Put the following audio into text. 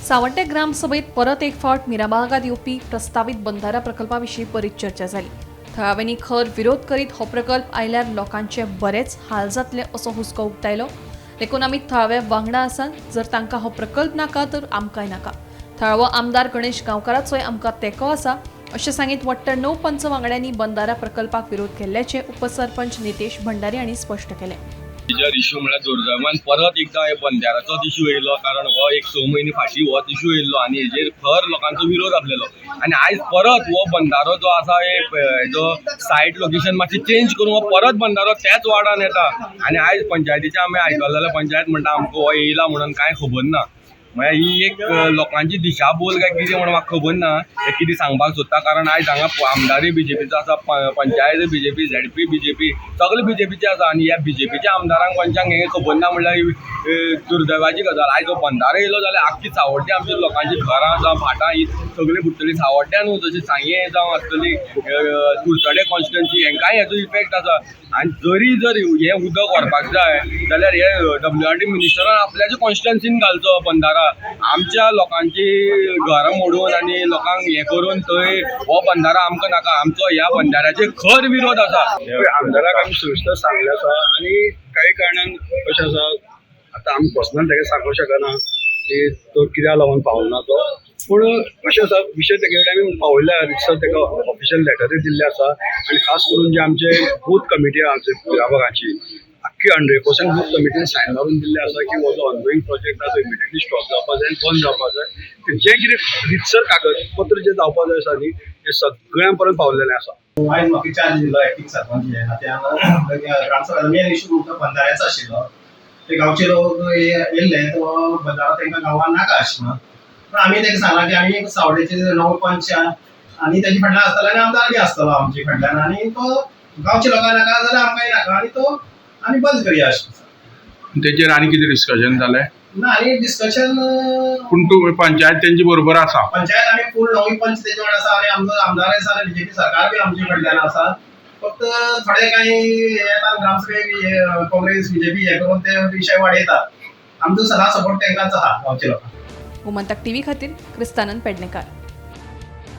सावड्डे ग्रामसभेत परत एक फावट मिराबागात येवपी प्रस्तावीत बंधारा प्रकल्पा विशीं बरीच चर्चा जाली. थळाव्यांनी खर विरोध करीत हो प्रकल्प आयल्यार लोकांचे बरेच हाल जातले असो हुस्को उक्तायलो. देखून आमी थळाव्या वांगडा आसात. जर तांकां हो प्रकल्प नाका तर आमकांय नाका. थळावो आमदार गणेश गांवकाराचोय आमकां तेंको आसा अशें सांगीत वट्ट 9 पंच वांगड्यांनी बंधारा प्रकल्पाक विरोध केल्ल्याचें उपसरपंच नितेश भंडारी हांणी स्पश्ट केलें. मेजर इश्यू म्हळ्यार दुर्दैवान परत एकदां हे बंधाऱ्याचोच इश्यू येयलो, कारण हो एक 6 म्हयने फाटीं होच इश्यू येयल्लो आनी हेजेर खर लोकांचो विरोध आसलेलो. आनी आयज परत हो बंधारो जो आसा हेजो सायट लोकेशन मातशी चेंज करून हो परत बंधारो त्याच वार्डान येता. आनी आयज पंचायतीचे आमी आयकलें जाल्यार पंचायत म्हणटा आमकां हो येयला म्हणून कांय खबर ना. म्हळ्यार ही एक लोकांची दिशाभूल काय कितें म्हणून म्हाका खबर ना, हे कितें सांगपाक सोदता. कारण आयज हांगा आमदारूय बीजेपीचो आसा, पंचायतूय बीजेपी, झेडपी बीजेपी, सगळे बीजेपीचे आसा. आनी ह्या बीजेपीच्या आमदारांक पंचांक हें खबर ना म्हणल्यार ही दुर्दैवाची गजाल. आयज हो बंधारो येयलो जाल्यार आख्खी सावड्डे आमच्या लोकांची घरां जावं भाटां ही सगळीं बुडटली. सावड्ड्या न्हू, जशी सांगें जावं आसतली, कुडचडे कॉन्स्टिट्युएन्सी, हेंकांय हेजो इफेक्ट आसा. आनी जरी जर हें उदक व्हरपाक जाय जाल्यार हे WRD मिनिस्टरान आपल्याच्या कॉन्स्टिट्युएन्सीन घालचो बंधारा. आमच्या लोकांची घरां मोडून आनी लोकांक हें करून थंय हो बंधारा आमकां नाका. आमचो ह्या बंधाऱ्याचेर खर विरोध आसा. आमदाराक आमी सविस्तर सांगलें आसा आनी काही कारणान कशें आसा, आतां आमी पर्सनल ताका सांगूंक शकना की तो कित्याक लागून पावना तो, पूण कशें आसा विशय तेगे कडेन आमी पावयल्या, रितसर ताका ऑफिशियल लेटरूय दिल्ले आसा. आनी खास करून जे आमचे बूथ कमिटी आहा आमचे मिराबागाची, आख्खी 100% बूथ कमिटीन सायन मारून दिल्ले आसा की हो जो ऑनगोईंग प्रोजेक्ट आसा तो इमिडिएटली स्टॉप जावपा जाय आनी बंद जावपा जाय. जें कितें रितसर कागदपत्र जें जावपा जाय आसा न्ही, तें सगळ्यां पर्यंत पावलेलें आसा. आयज म्हाका चार्ज दिलो एक्टींग सरपंच हे नात्यान. ग्रामसभा मेन इशू बंधाऱ्याचो आशिल्लो. ते गांवचे लोक येयल्ले, तो बंधारो तांकां गांवान नाका आशिल्लो. पूण आमी तांकां सांगलां की आमी सावडेचे 9 पंच आनी तेजे फाटल्यान आसतले आनी आमदार बी आसतलो आमचे फाटल्यान, आनी तो गांवच्या लोकांक नाका जाल्यार आमकांय नाका आनी तो आमी बंद करया अशें. तेचेर आनी कितें डिस्कशन जालें? ना, आनी डिस्कशन. पूण तूं पंचायत तेंचे बरोबर आसा? पंचायत आमी फूल 9 पंच तेजे वांगडा आसा आनी आमचो आमदार आसा आनी बीजेपी सरकार बी आमचे कडल्यान आसा. फक्त थोडे कांय येता ग्रामसभेक काँग्रेस बीजेपी हे करून ते विशय वाडयतात. आमचो सदां सपोर्ट तांकांच आहा गांवच्या लोकांक. गोमंतक टीव्ही खातीर क्रिस्तानंद पेडणेकार.